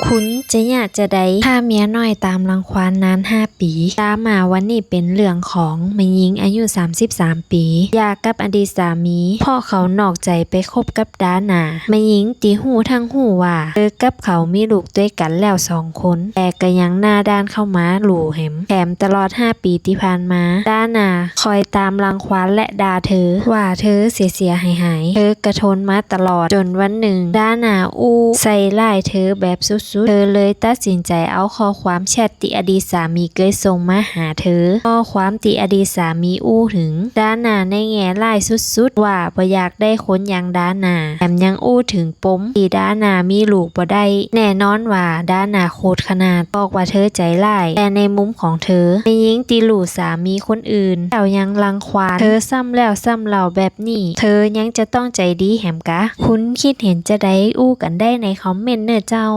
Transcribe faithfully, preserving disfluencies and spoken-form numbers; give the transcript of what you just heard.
คุณจะเยียะจาใด ฆ่าเมียน้อยต๋ามรังควานนานห้าปี๋ ดราม่าวันนี้เป๋นเรื่องของแม่ญิงอายุสามสิบสามปี๋ หย่ากับอดีตสามี เพราะเขานอกใจ๋ไปคบกับดาน่า แม่ญิงตี้ฮู้ตึงฮู้ว่า เธอกับเขามีลูกตวยกั๋นแล้วสองคน แต่ก็ยังหน้าด้านเข้ามาลู่แหม แถมตลอดห้าปี๋ตี้ผ่านมา ดาน่า คอยต๋ามรังควานและด่าเธอ ว่าเธอเสียๆ หายๆ เธอก็ทนมาตลอด จ๋นวันนึ่ง ดาน่าอู้ใส่ร้ายเธอแบบสุดๆ เธอเลยตัดสินใจ๋เอาข้อความแชทตี้อดีตสามีเกยส่งมาหาเธอ ข้อความตี้อดีตสามีอู้เถิงดาน่าในแง่ร้ายสุดๆ ว่าบ่อยากได้คนอย่างดาน่า แถมยังอู้เถิงปมตี้ดาน่ามีลูกบ่ได้ แน่นอนว่าดาน่าโขดขนาด บอกว่าเธอใจ๋ร้าย แต่ในมุมของเธอ แม่ญิงตี้ลู่สามีคนอื่น แล้วยังรังควานเธอซ้ำแล้วซ้ำเล่าแบบนี้ เธอยังจะต้องใจ๋ดีแหมกา คุณกึ๊ดเห็นจาใดอู้กั๋นได้ในคอมเมนต์เน่อเจ้า